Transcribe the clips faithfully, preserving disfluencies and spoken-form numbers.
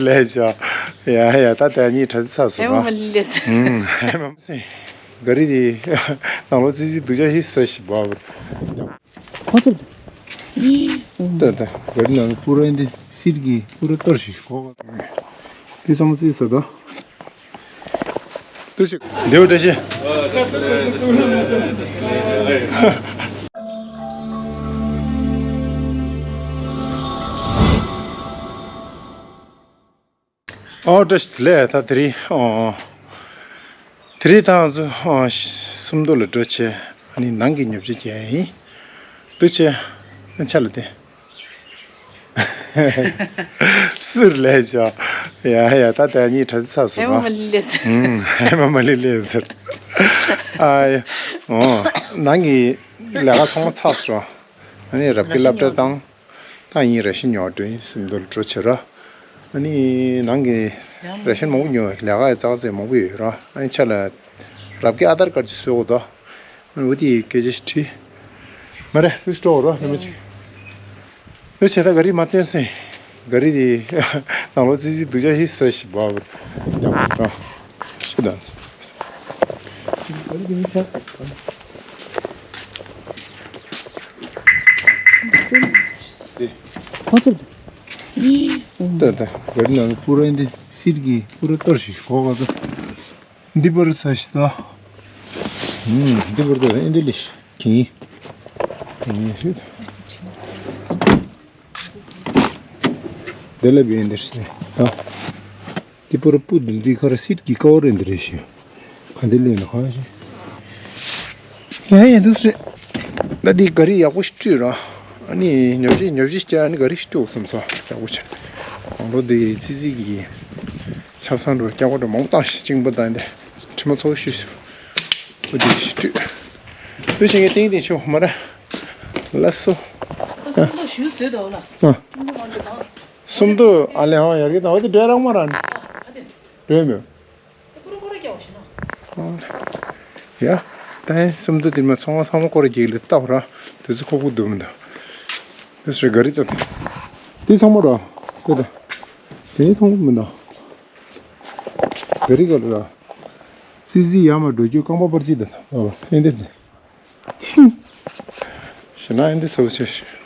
ལས་བྱ། ཡ་ཡ། ད་ལྟ་གཉིས་གྲ་ཚི་ཚ་སོང་ཨེ་མ་ང་། མ་ལི་ལས། ཨུམ། ཨེ་མ་མ་སེ། ག་རི་དེ་ནང་ལོ་ཙི་ཙི་སྡུག་ཅག་ཞིག་ས་ཞིག་བབ། ཁོ་ཚོ། ད་ད་ག་རི་ནང་ལོ་པུ་ར་འདི་སིད་ཀྱི་པུ་ར་གཏོར་ཞིག་གོ་ག་དེ་ཚང་མ་ཙི་ས་ད། ཏུ་ཅིག་འདེའུ་བཀྲ་ཤིས། ཨོ་བཀྲ་ཤིས་བདེ་ལེགས། ད་དེ་རིང་ཨོ་དེ་རིང་ད་ང་ཚོ་ཨོ་སུམ་མདོ་ལ་འགྲོ་ཆེ། ཨ་ནི་ནང་གི་ཉོ་ཆ་རྒྱག་ཡིན། ཏུ་ཆེ་ཆ་ལ་དེ། སུར་ལས་བྱ། ཡ་ཡ། ད་ལྟ་གཉིས་གྲ་ཚི་ཚ་སོང་ཨེ་མ་ཨ། མ་ལི་ལས། ཨུམ། ཨེ་མ་མ་ལི་ལས་ཟེར། ཨ་ཡ། ཨོ། ནང་གི་ལས་ཀ་ཚང་མ་ཚར་སོང་། ཨ་ནི་རབ་ཀྱི་སློབ་གྲྭ་བཏང་། ད་ཡིན་ར་ཤི་ཉོ་འགྲོ་ཡིན་སུམ་མདོ་ལ་འགྲོ་བྱེད་ར། ཨ་ནི་ནང་གི་ར་ཤན་མང་པོ་ཉོ། ལས་ཀ་ཡི་ཙག་ཙིག་མང་པོ་ཡོད་ར། ཨ་ནི་ཆ་ལ་རབ་ཀྱི་ཨ་དར་ཀར་ཅིག་བཟོ་དགོས་དོ། འོ་དེ་སྐད་ཆ་ཞིག་དྲིས། མ་རེད། ལུས་སྤྲོ་རོགས་ལས་མ་ཅིག་ལུས་བྱེད་ད་ག་རི་མ་སྟོན་སེ། ག་རི་དེ་ནང་ལོ་ཙི་ཙི་སྡུག་ཅག་ཞིག་ས་ཞིག་བབ། ཡང་ཡང་ཤི་ད། ག་རི་དེ་མི་ཆགས་སེ། ཁོ་ཚོ། ད་ད་ག་རི་ནང་ལོ་པུ་ར་འདི་སིད་ཀྱི་པུ་ར་གཏོར་ཞིག་གོ་ག་ཚོ། འདི་པར་ས་ཞིག་ད། ཨུམ། འདི་པར་ད་ཨེ་འདི་ལི་ཤི་གིན། གིན་ཤི་ད། དེ་ལ་བེན་འདི་ཤི་ད། འདི་པར་པུ་འདི་འདི་ཁར་སིད་ཀྱི་ཀ་བར་འདི་རེ་ཤི། ག་འདི་ལེན་ན་ག་ཤི། ཡ་ཡ་འདུག་སེ། ད་འདི་ག་རི་ཡག་པོ་ཞིག་སྤྲུལ་ར། ཨ་ནི་ཉོ་ཅི་ཉོ་ཅི་སྐྱ་ཨ་ནི་ག་རི་ཞིག་སྤྲུལ་བསམ་ས་ཡག་པོ་ཆེ། ཨང་ལོ་འདི་ཙི་ཙི་གི། ཆབ་གསང་འགྲོ་སྐྱག་པ་འགྲོ་མང་བཏང་ཞིག་གཅིག་པ་བཏང་སྟེ་དྲི་མ་ཚོགས་ཤིག་ཤོ། འོ་དེ་ཞིག་བཀྲུས། འདུག་བྱེད་ངས་ཏིང་ཏིང་ཤོ་མ་ར། ལ་སོ། སུམ་མདོ་ཞུ་བཟོས་འདུག་ལ། ཨ། སུམ་མདོ་མ་འགྲོ་དང་། སུམ་མདོ་ཨ་ལེ་ཧང་ཡར་གི་དང་འོ་དེ་འདྲ་རང་མ་ར་ནི། ཨ་དེ། འགྲོ་མོད། དེ་ཀུ་རུ་ཀུ་རུ་རྒྱག་ཞིག་ན། ཡ། ད་ཡིན་སུམ་མདོ་དེ་མ་ཚོང་བ་ཚང་མ་ཀོ་ར་རྒྱག་ལེ་ལྟ་བ་ར། དེ་ཚོ་ཁོག་པོ་འདུག་མི་འདུག་དེ་ཚོ་ག་རི་ལྟ། དེ་ཚང་མ་ར། དེ་ད། དེ་ནི་མཐོང་གི་མི་འདུག་ག་རི་ག་ལ་ར། ཙི་ཙི་ཡར་མར་འགྲོ་རྒྱུ་རྐང་པ་པར་ཅིག་དང་། ཨ་ཨེ་འདིར་ནི། ཞེ་ན་ཨེ་འདི་ཚོ་ཆེ་ཤོས།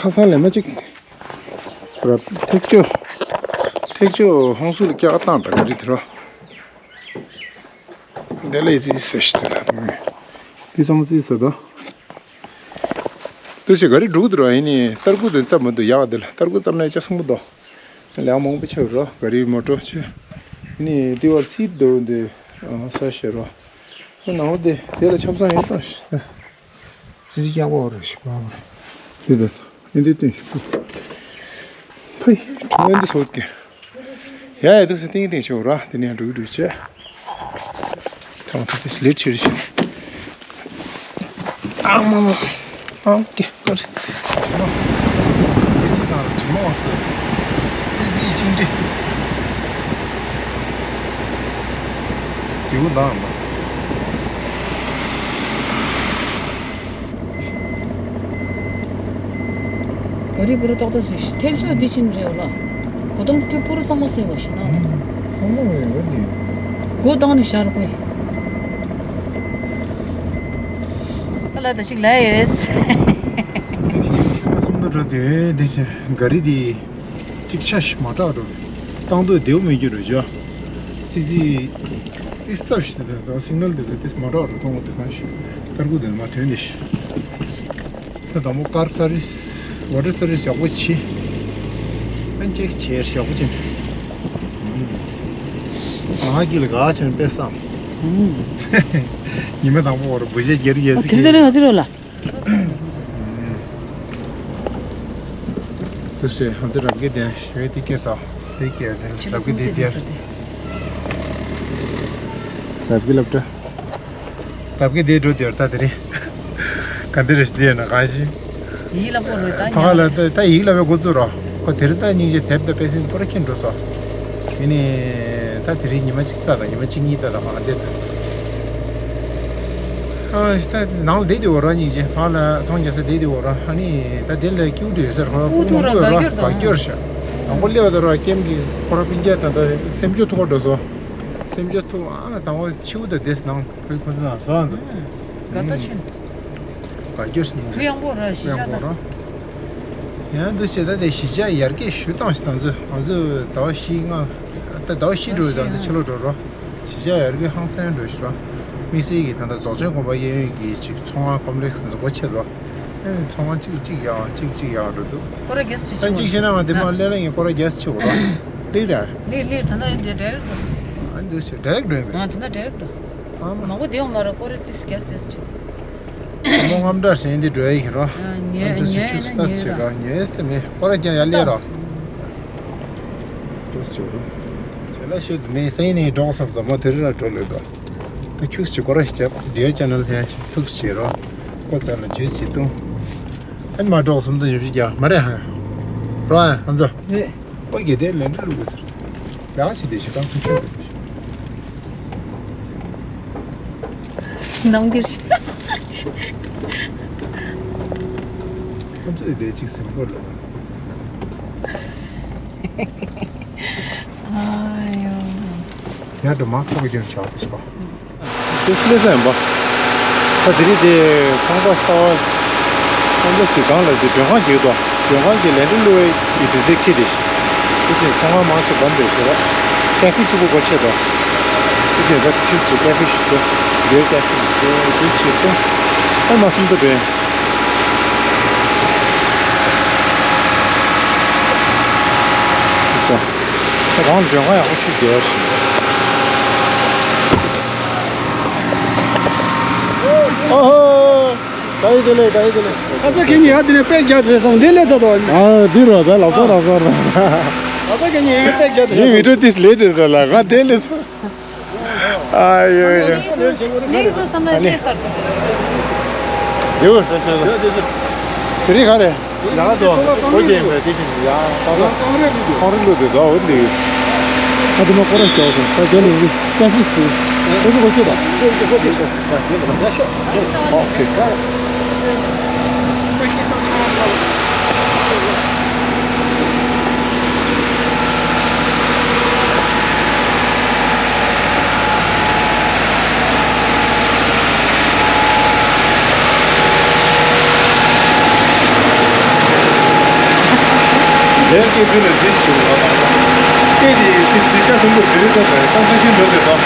ཁ་སང་ལས་མ་གཅིག་ར་ཐེག་ཆོས། ཐེག་ཆོས་ཧོང་སུ་ལ་སྐྱག་བཏང་འདྲ་ག་རི་དེ་རོ། དེ་ལ་ཡི་ཙི་ཙི་ཟེར་ཞིག་དེ་ལ་དུང་ངེ་འདི་ཚང་མ་ཙི་ཙི་ཟེར་དོ། དུ་ཞིག་ག་རི་འགྲུག་དུ་རོ། ཡིན་ནི་ཏར་ཀུ་དེ་ཙམ་མི་འདུག་ཡག་དེ་ལ་ཏར་ཀུ་ཙམ་ན་ཡ་ཆ་སང་པོ་འདུག་ལས་མང་པོ་ཆེ་རོ། ག་རི་མོ་ཊ་ཆེ། ཡིན་ནི་དེ་བར་སིད་འདུག་འདི་ས་ཞེ་རོ། ཁོ་ནང་ལོ་དེ་དེ་ལ་ཆབ་གསང་ཡོད་ད་ཞིག་ཙི་ཙི་སྐྱག་པ་རོ་ཞིག་པ་མ་རེད། དེ་ད་ཨེ་འདི་སྟོན་ཞིག་པོ། ཕུ། དྲི་མ་འདི་སོགས་ཀྱི། ཡ་ཡ་འདུག་སེ་ཏིང་ཏིང་ཤོག་ར། དེ་ནས་འགྲུག་འགྲུག་བྱས། ཐང་ཐ་དེ་ལེ་ཆེར་ཤི། ཨང་མ་མ། ཨང་ཀེ་ཀར། དྲི་མ། དེ་སི་དང་དྲི་མ་བ། ཙི་ཙི་ཅིང་ཏྲི། དེ་བོ་དང་མ། ག་རི་པུ་ར་ཏོག་ཏོ་ཟིག་ཐེག་ཆོས་འདི་ཕྱིན་རེད་ལ། གོ་དོང་ཁྱོད་པུ་ར་ཚང་མ་སེ་བ་ཞིག་ན། ཚང་མ་ཡོད་རེད། སྒོ་བཏང་ནས་ཤར་དགོས། ད་ལ་ད་ཅིག་ལ་ཡོད། སུམ་མདོ་འགྲོ་དུས་དེ་ཕྱིན་ག་རི་དེ་གཅིག་ཆ་ཞིག་མ་དྲག་འགྲོ། བཏང་དུས་བདེའུ་མི་འགྱུར་རོ་ཇོ། ཙི་ཙི། ཨིས་ཙབ་ཞིག་དེ་དང་སིག་ནལ་དེ་ཚོ་དེ་མ་འདྲ་བ་རུ་མཐོང་བ་དེ་གང་ཞིག་ཏར་ཀུ་དེ་མ་ཐོན་དེ་ཞིག་ད་དང་པོ་ཀར་སར་བིས། ཝ་ཊར་སར་བིས་ཡག་པོ་བྱེད། ཨན་ཅེག་བྱེད་ཡག་པོ་བྱེད། ང་གི་ལ་ག་ཆེན་པེ་སམ། ཉི་མ་དང་པོ་བར་བུ་ཞེ་རྒྱལ་རྒྱལ་སི་དེ་ཁེ་དེ་ནས་ང་ཚོ་རོ་ལ། དུ་ཞེས་ཧང་ཚེ་རབ་དགེ་ལྡན་ཞེས་དེ་སྐད་ས་དེ་སྐད་དེ་རབ་དགེ་དེ་དེ་རབ་དགེ་སློབ་གྲྭ་རབ་དགེ་དེ་འགྲོ་དེར་ད་དེ་རེད། ག་འདི་རེད་དེ་ན་གང་ཞིག་ཡིག་ལ་པོ་རོས་ད་ཕ་ག་ལ་ད་ད་ཡིག་ལ་བའི་འགོ་བཙུགས་རོགས་ཁོ་དེ་རིང་ད་སྙིང་རྗེ་དེབ་ད་པེ་སིན་པོ་ར་ཁྱེར་འགྲོ་སོ། ཡིན་ནི་ད་དེ་རིང་ཉི་མ་གཅིག་ད་ད་ཉི་མ་གཅིག་གཉིས་ད་ད་མ་འདེད་ད། ཨ་ད་ནང་ལ་བསྡད་དེ་འོ་ར་སྙིང་རྗེ། ཕར་ལ་ཚོང་རྒྱག་ས་བསྡད་དེ་འོ་ར། ཨ་ནི་ད་དེ་ལ་ཀིའུ་འདྲ་ཡོད་ས་རེད། ཁོ་སྤུ་གུ་ཐུང་ར་ཁོ་ཡོད་ར་དགའ་སྐྱོར་དགའ་སྐྱོར་ཤག་དང་པོ་སླེབས་དེ་ར་ཀེམ་གྱི་ཁོ་ར་སྤུན་ཀྱག་ད་ད་སེམས་ཤུགས་ཐུག་པ་འགྲོ་སོང་། སེམས་ཤུགས་ཐུག་ཨ་དང་པོ་ཕྱི་པོ་ད་བསྡད་ནང་ཁོའི་ཁོ་ཚོ་ནང་བཟོ་ཨ་ཚོ། དགའ་ད་ཆུན། དགའ་སྐྱོར་སྙིང་རྗེ། གུ་ཡངས་པོ་ར་གཞིས་ཆགས་ད། ཡང་འདུག་བྱས་ད་དེ་གཞིས་ཆགས་ཡར་རྒྱས་ཞུ་སྟངས་ཤིག་ང་ཚོ་ང་ཚོ་ཟླ་བ་བཞི་ལྔ་ད་ཟླ་བ་བཞི་འགྲོ་ད་ང་ཚོ་ཕྱི་ལོགས་འགྲོ་རོགས། གཞིས་ཆགས་ཡར་རྒྱས་ཧང་སང་འགྲོ་ཤི་རོགས། དམིགས་བསལ་གྱི་ད་ལྟ་རྫོགས་ཆེན་དགོན་པ་གཡས་གཡོན་གྱི་ཅིག་ཚོང་ཁང་ཀོམ་པི་ལེགས་སི་འགོ་ཆེ་དོ། ཨེ་ཚོང་ཁང་གཅིག་གཅིག་ཡག་གཅིག་གཅིག་ཡག་འགྲོ་འདུག་སྐོར་ར་རྒྱས་ཅིག་ཨ་ཆེ་གཅིག་བྱས་ན་ང་དེ་མ་ལས་ན་ངས་སྐོར་ར་རྒྱས་ཆེ་བ་རོགས། ལིག་ར། ལིག་ལིག་ད་ལྟ་ཡིན་དེ་ཌའི་རེག་ཊི་འགྲོ། ཨ་འདུག་ཆེ་ཌའི་རེག་ཊི་འགྲོ་ཡིན་པས། ང་ད་ལྟ་ཌའི་རེག་ཊི་འགྲོ། ཨ་མ། མང་པོ་དེ་ཡོང་མ་ར་སྐོར་ར་ཏིས་རྒྱས་རྒྱས་ཆེ། མོ་རྔམ་དྲག་ཞེན་འདི་འགྲོ་ཡ་ཡིན་རོ། ཨ་ཉོས་ཨ་ཉོས་ཨ་ན་ཉོས་ར། ཉོས་ར་ཉོས་ར་ཉོས་ཏེ་མེད་སྐོར་ར་རྒྱ་ཡ་ལས་རོ། ཏོག་ཙམ་རོ། ཇ་ལ་ཤོད་མེད་སེ་ནས་འགྲོགས་སབ་ཟ་མོ་དེ་རི་ར་འགྲོ་ལོས་དོ། ད་ཁྱུགས་ཅིག་སྐོར་ར་ཞིག་རྒྱབ་ཌི་ཡར་ཅེ་ནལ་ལྷན་ཅིག་ཐུགས་ཆེ་རོ། ཁོ་ཚ་ལ་ཇུས་ཅིག་བཏུང་། ཨ་ནི་མ་འགྲོགས་སུམ་དུ་ཉོབ་ཞིག་རྒྱག་མ་རེད་ཧ། རོ་ཨ་ཧ་ཛོ། རེད། ཨོ་རྒྱལ་དེ་ལན་འདྲི་ལུག་གི་ཟེར། ཡག་ཆེ་དེ་ཞིག་གང་སེམས་ཤུགས་དེ་ཞིག་ནམ་རྒྱུན་ཞིག་ཁོ་ཚོས་དེ་གཅིག་སེམས་ཁོར་ལ། ཨ་ཡོ། ཡར་འགྲོ་མ་ཁོག་གི་རྒྱུན་ཆགས་དེ་ཞིག་པ། དེ་སླེ་ས་ཡིན་པ། ད་དེ་རིང་དེ་ཁང་པ་གསར་པ། ཁང་པ་དེ་སྒང་ལ་དེ་མགྲོན་ཁང་རྒྱག་དོ། མགྲོན་ཁང་གི་ལས་འགྲོ་བླུ་བའི་གི་དུས་ཚོད་ཁེལ་དེ་ཤི། དེ་བཞིན་ཚོང་ཁང་མང་ཆེ་བ་འདོད་ཤེས་རོགས། ཀེ་ཧྥེ་གཅིག་པུ་སྒོ་ཕྱེ་དོ། དེ་བཞིན་ད་ཆུ་ཞིག་ཀེ་ཧྥེ་ཞིག་འགྲོ། འགྲོའི་ཀེ་ཧྥེ་འགྲོ་དུས་ཕྱིར་ཏུ། ཨ་མ་སུམ་དུ་འདྲེན། དེ་སོ། ད་རང་མགྲོན་ཁང་ཡག་པོ་ཞིག་རྒྱག་ཤིག་ཨོ་ཧོ། ད་ཡི་དེ་ལས་ད་ཡི་དེ་ལས། ཁ་ས་ཁྱེད་གཉིས་ཡ་དེ་ནས་པད་རྒྱབ་རེད་སོང་འདི་ལས་ཚ་དོ། ཨ་འདི་རོ་ད་ལག་ཚོ་རག་ཚོ་ར། ཁ་ས་ཁྱེད་གཉིས་ཡ་པད་རྒྱབ་རེད་ཡིན་མི་སོང་། འགྲོ་ཏིས་ལེ་འདྲེ་ད་ལ་ང་དེ་ལས། ཨ་ཡོ་ཡོ། ལེགས་པོ་བསམ་ན་ལེགས་སར་དུ། ཡོ། དེ་རིགས་ག་རེ། ཡ་དོ། ཨོ་ཀེ་ཡིན་པས་དེ་བཞིན་ཡ། ད་ལྟ་ཁོང་རིགས་ལུགས་དེ་ཟླ་འོད་ལི། ཨ་དེ་མ་ཁོ་ར་སྐྱོ་སོང་ད་ཇ་ལུ་རི་ཀན་སིས་ཏུ། ཁོ་ཚོ་གོ་ཆོད་དང་། ཁོ་ཚོ་གོ་ཆོད་ཤོག་ཡ་ཤོག་ཨོ་ཁེ། རྒྱལ་སྐྱེས་བུ་ལ་རྗེས་སུ་བྱུང་བ་དང་། སྐད་དེ་ཡི་དེ་འདི་ཆ་གསུམ་པོ་བེ་རི་ཏོ་དང་གཏམ་ཤིང་ཤིང་འགྲོ་དེ་དང་།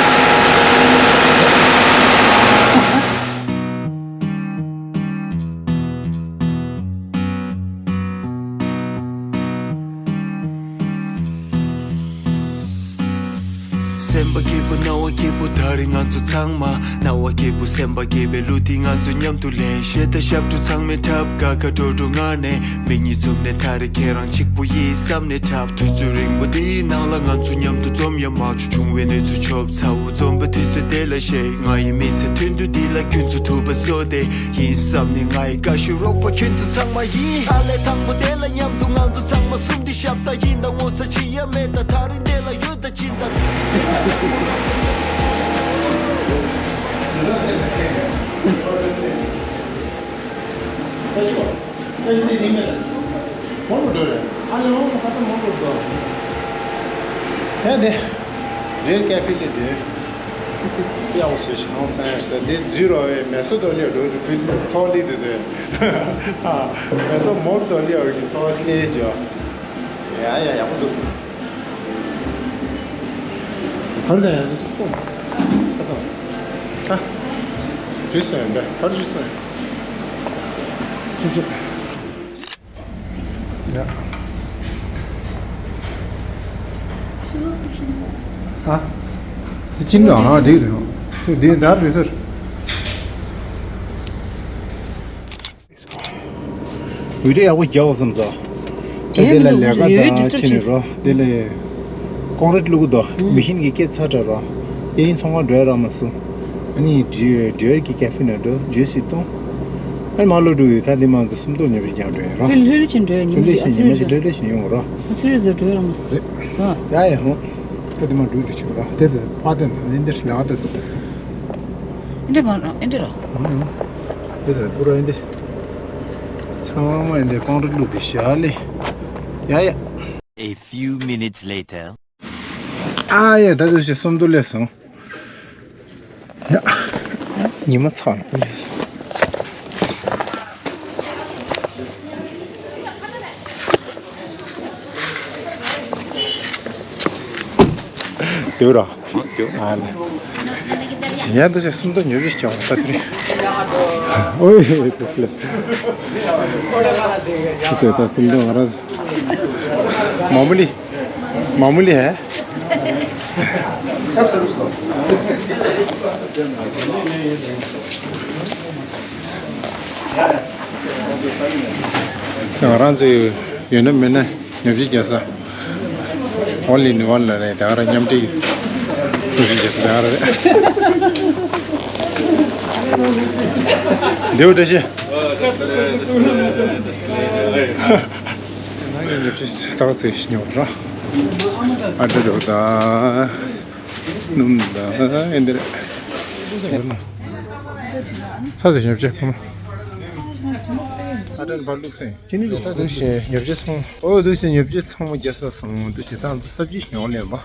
སེམས་པ་སྐྱིད་པོ་སྣང་བ་སྐྱིད་པོ་ད་རེས་ང་ཚོ་ཚང་མ། སྣང་བ་སྐྱིད་པོ་སེམས་པ་སྐྱིད་པའི་གླུ་དེ་ང་ཚོ་མཉམ་དུ་ལེན། གཞས་དང་ཞབས་བྲོ་ཚང་མས་འཁྲབ། དགའ་དགའ་སྤྲོ་སྤྲོ་ངང་ནས་མིག་གཉིས་བཙུམ་ནས་ད་རེས་ཁྱེད་རང་གཅིག་པུ་ཡིན་བསམ་ནས་འཁྲབ། དུས་ཚོད་རིང་པོ་འདིའི་ནང་ལ་ང་ཚོ་མཉམ་དུ་འཛོམས་ཡ་མ་བྱུང་། བྱུང་བའི་གནས་ཚུལ་ཆོབ་ཚ་བོ་འཛོམས་པའི་དུས་ཚོད་དེ་ལ་གཞས། ང་ཡི་མི་ཚེ་ཐུང་དུས་འདི་ལ་ཁྱོད་ཚོ་ཐུག་པ་བཟོས་ཏེ་ཡིན་བསམ་ནས། ང་ཡི་དགའ་ཤོས་རོགས་པ་ཁྱོད་ཚོ་ཚང་མ་ཡིན། ཨ་ལས་དང་པོ་དེ་ལ་མཉམ་དུ་ང་ཚོ་ཚང་མ་ཟུང་འབྲེལ་ཞབས་ད་ཡིན་ད། ངོ་ཚ་ཅི་ཡ་མེད་ད། ད་རིང་དེ་ལ་ཡོད་ད་ཅིན་ད། དུས་ཚོད་དེ་ལ་བསམ་བློ་གཏོང་ཡ། ད་ཤི་བ། ད་ཤི་དེ་དེ་མེད་ད། མོ་ལོ་འགྲོ་རེད། ཨ་ལེ་མོ་ཁ་ས་མོ་ལོ་འགྲོ། ཧེ་དེ། རེད་ཀེ་ཧྥེ་ལས་དེ། ཡག་པོ་བཟོས་ཤིང་ཧང་སང་ཡ་ཞིག་དེ་འཛུལ་རོགས་བས་མེ་སོ་དོ་ལེ་འགྲོ་རེད་བུ་ཚོགས་ལི་དེ་དེ། མེ་སོ་མོ་དོ་ལེ་འོ་གི་ཚོགས་ལེ་ཅོ། ཡ་ཡ་ཡག་པོ་འདུག་གར་ཟ་ཡ་ཟ་ཅིག་ཏོ། ཨ་ཏོ། ཨ། ཇུས་སོ་ཡ་འདྲ་གར་ཇུས་སོ་ཡ། ཇུས་སོ། ཡ། ཨ། དེ་ཅི་འདྲ་ཨ་འགྲིག་རེད། ཅོ་འདི་འདར་རེད་ཟེར། བི་ཌིའོ་ཡག་པོ་རྒྱག་བསམ་ས། ད་དེ་ལ་ལས་ཀ་དང་ཕྱིན་ནས་རོ། དེ་ལས་ཀོང་རེད་བླུག་གི་འདུག་མི་ཤིན་གྱི་སྐད་ཚ་དྲག་རོ། དེ་ཡིན་ཚོང་ཁང་འགྲོ་ཡ་རག་མ་སོང་། ཨ་ནི་ཌི་ཡར་གི་ཀེ་ཧྥེ་ན་འགྲོ་ཇུས་ཞིག་བཏུང་། ཨ་ནི་མ་ལོ་འགྲོ་ཡོད་ད་འདི་མང་ཚོ་སུམ་མདོ་ཉོ་བྱེད་ཀྱང་འགྲོ་ཡ་རོ། ལྷོད་ལྷོད་ལྷོད་ཕྱིན་འགྲོ་ཡ་ཉི་མ་ལྷོད་ལྷོད་ཕྱིན་ཉི་མ་ཞིག་ལྷོད་ལྷོད་ཕྱིན་ཡོང་རོ། ཨ་ཚུར་རེ་ཟོ་འགྲོ་ཡ་རག་མ་སོང་། ཡ་ཡ་ཧོ། ད་འདི་མ་འགྲོ་རྒྱུ་ཆེ་རོ། དེ་དེ་ཕ་དེ་ན་ནི་འདིར་ལ་དེ། ཨེ་འདྲ་མ་ར་ཨེ་འདྲ་ར། ཨུམ། དེ་ལ་པུ་ར་ཨེ་འདྲ། ཚང་མ་ཨེ་འདྲ་ཀོང་རི་ལུག་དེ་ཞག་ལས། ཡ་ཡ། A few minutes later. ཨ་ཡ། ད་དུ་ཞིག་སུམ་མདོ་སླེབས་སོང་། ཡ། ཉི་མ་ཚ་ལ། དེའུ་ར། ཨ་ལ། ཡ་ད་ཆ་སུམ་མདོ་ཉོ་རྒྱུ་ཞིག་བྱུང་ད་དེ་རེད། ཨོའི་དུ་སླེབས། ཁྱི་ཚོས་ད་སུམ་མདོ་ང་རང་མ་མུ་ལི། མ་མུ་ལི་ཧེ། ང་རང་ཚོའི་ཡོད་ན་མེད་ན་ཉོ་ཆ་རྒྱག་ས། Only in one ལ་རེད། ད་ག་རང་མཉམ་འབྲེལ་གྱི་ཉོ་ཆ་རྒྱག་ས་ད་ག་རང་རེད། འདེའུ་བཀྲ་ཤིས། ང་གཉིས་ཉོ་ཆ་ཚ་བ་ཚེ་ཞིག་ཉོ་ར། ཨ་འདྲ་འདྲ་ད། སྣུམ་ད་ཨེ་འདི་རེད། ཚ་ཚ་ཉོ་ཆ་ཕ་མ། ཨ་འདྲ་འབར་ལུག་སེ་ཁྱེད་ནི་ད་འདུག་ཞེས་ཉོ་ཆ་ཚང་མ། ཨོ་འདུག་ཞེས་ཉོ་ཆ་ཚང་མ་རྒྱག་ས་སོང་། འདུག་ཞེས་ད་ང་ཚོ་སབ་ཇི་ཉོ་ལེན་པ།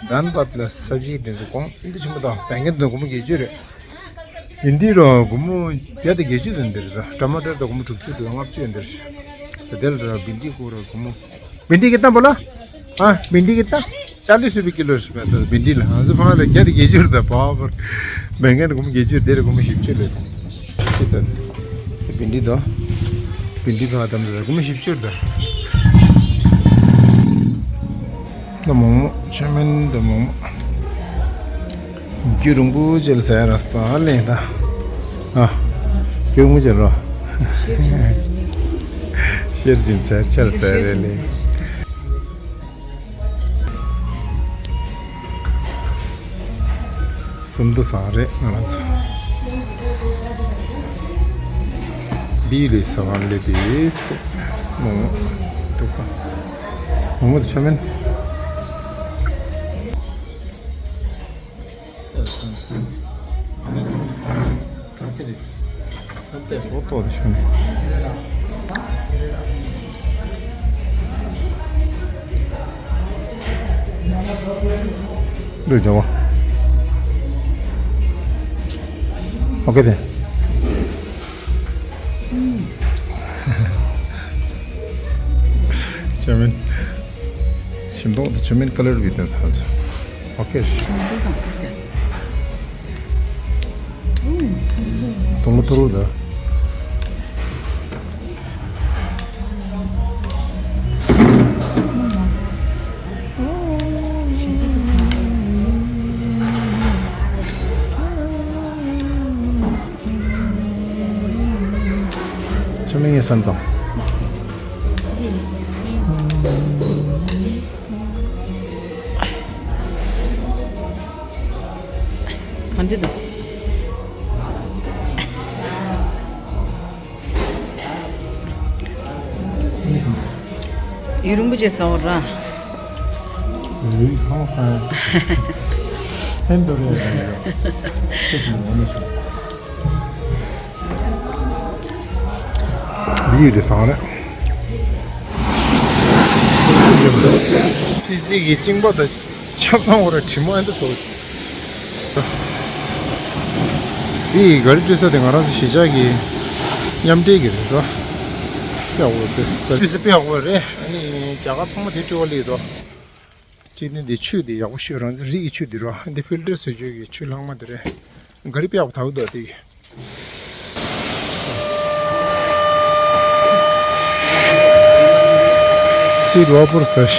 དཱན་བད་ལ་སབ་ཇི་དེ་ཚོ་གོང་ཨེ་འདི་ཆེན་པོ་དང་བན་རྒན་དེ་ཚོ་སྒོར་མོ་བརྒྱད་ཅུ་རེད། ཡིན་དུས་ར་སྒོར་མོ་བརྒྱ་དང་བརྒྱད་ཅུ་དེ་འདི་རེད། ཊ་མ་ཊར་ད་སྒོར་མོ་དྲུག་ཅུ་དང་ལྔ་བཅུ་འདི་རེད། དེ་ལ་ར་བིན་ཌི་སྐོར་ར་སྒོར་མོ། བིན་ཌི་གི་ཏམ་པོ་ལ། ཨ་བིན་ཌི་གི་ཏམ། ཅཱ་ལི་སུ་བི་ཀི་ལོ་རེད་པས་ད་བིན་ཌི་ལ། ང་ཚོ་ཕ་ལ་བརྒྱ་དང་བརྒྱད་ཅུ་རེད་ད་བ་བར། བན་རྒན་སྒོར་མོ་བརྒྱད་ཅུ་དེ་རེད་སྒོར་མོ་བཞི་བཅུ་ལས། ཅི་ད། བིན་ཌི་དོ། བིན་ཌི་ཕ་ཏམ་ད་སྒོར་མོ་བཞི་བཅུ་རེད་ད། ད་མོག་མོག་ཆོས་མིན་ད་མོག་མོག་རྒྱུ་རིན་པོ་ཆེ་ལ་ཟ་ཡ་ར་སྟ་ལེ་ད། ཨ། རྒྱུ་རིན་པོ་ཆེ་རོ། ཤེར་ཅིན་ཟེར་ཆར་ཟེར་རེ་ལེ། སུམ་མདོ་ཟ་རེད་ང་རང་ཚོ། བི་ལི་ས་བ་ལེ་བི་སེ། མོག་མོག་འདུག་ག་མོག་མོག་དེ་ཆོས་མིན། ཏོག་ཏོག་དེ་ཤོད་ནས། འདུག་ཇོ་བོ། ཨོ་ཁེ་དེ། ཆོས་མིན། ཞིམ་མདོག་དེ་ཆོས་མིན་ཀ་ལར་བི་དེ་ཐང་ཆ། ཨོ་ཁེ། དུང་ཐུ་རུ་ད། ཆོས་མིན་ངའི་སེམས་དང་། གང་འདྲ་འདུག་ཡུན་རིང་པོ་བྱས་ཟ་བ་ར། ཡུན་ཧང་སང་། ཧན་དོ་རེ་རེ་རེ། ཁྱེད་ཀྱི་ངོ་མི་ཤེས། ཡིད་རེ་བཟང་རེད། ཙི་ཙི་གི་གཅིན་པ་དང་ཆབ་གསང་བོ་ར་དྲི་མ་ཨེ་འདྲ་བཟོ། འདི་ག་རི་སྤྲོད་ས་དེ་ང་རང་ཚོ་གཞིས་ཆགས་ཀྱི་མཉམ་འབྲེལ་གྱི་རེད་དོ། དཔེ་ཡག་པོ་རེད། ག་རི་སྤྲོད་ས་དཔེ་ཡག་པོ་རེད། ཨ་ནི་རྒྱ་གར་ཚང་མ་དེ་སྤྲོད་པ་ལེགས་དོ། གཅིག་ནི་འདི་ཆུ་འདི་ཡག་པོ་ཤོད། རང་ཚོ་རི་ཡི་ཆུ་འདི་རོ། འདི་ཕིལ་ཊར་བཟོ་རྒྱུ་གི་ཆུ་ལྷག་མ་འདི་རེད། ག་རི་དཔེ་ཡག་པོ་དག་འདུག་འདི། སི་རོ་པོར་ཟེར།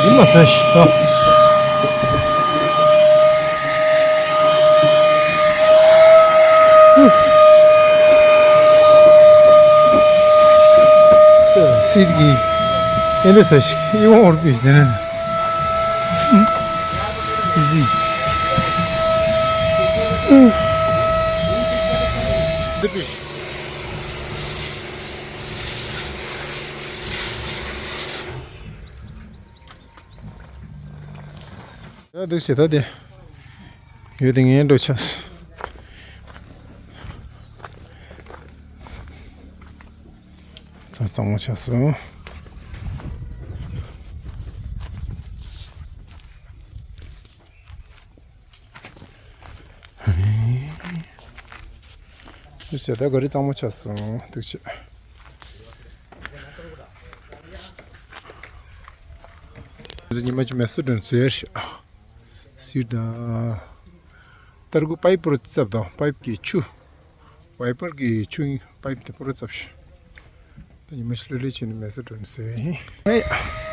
འདི་མ་ཟེར་ཤི་ད། སིར་གི་ཨེ་འདྲ་ཟེར་ཤི་ཡོང་བར་པི་ཟེར་ན། ཟི་པི། ད་འདུག་བྱེད་ད་དེ། ཡོད་དེ་ངའི་འགྲོ་ཆས། ཚང་གཙང་མོ་ཆགས་སོང་། འདུག་བྱེད་ད་ག་རེ་གཙང་མོ་ཆགས་སོང་། འདུག་བྱེད། ཉི་མ་གཅིག་མེ་སོར་སྒྲོན་ཟེར། སིར་དང་། ཏར་གུ་པའི་པུར་ཙབ་དང་པའི་པི་གི་ཆུ། ཝའི་པར་གི་ཆུ་པའི་པི་དེ་པུར་ཙབ་ཤི། ད་ཉི་མ་ཤི་ལུ་ལི་ཆེ་ནི་མེ་སོར་སྒྲོན་ཟེར་ཡིན། ཨེ།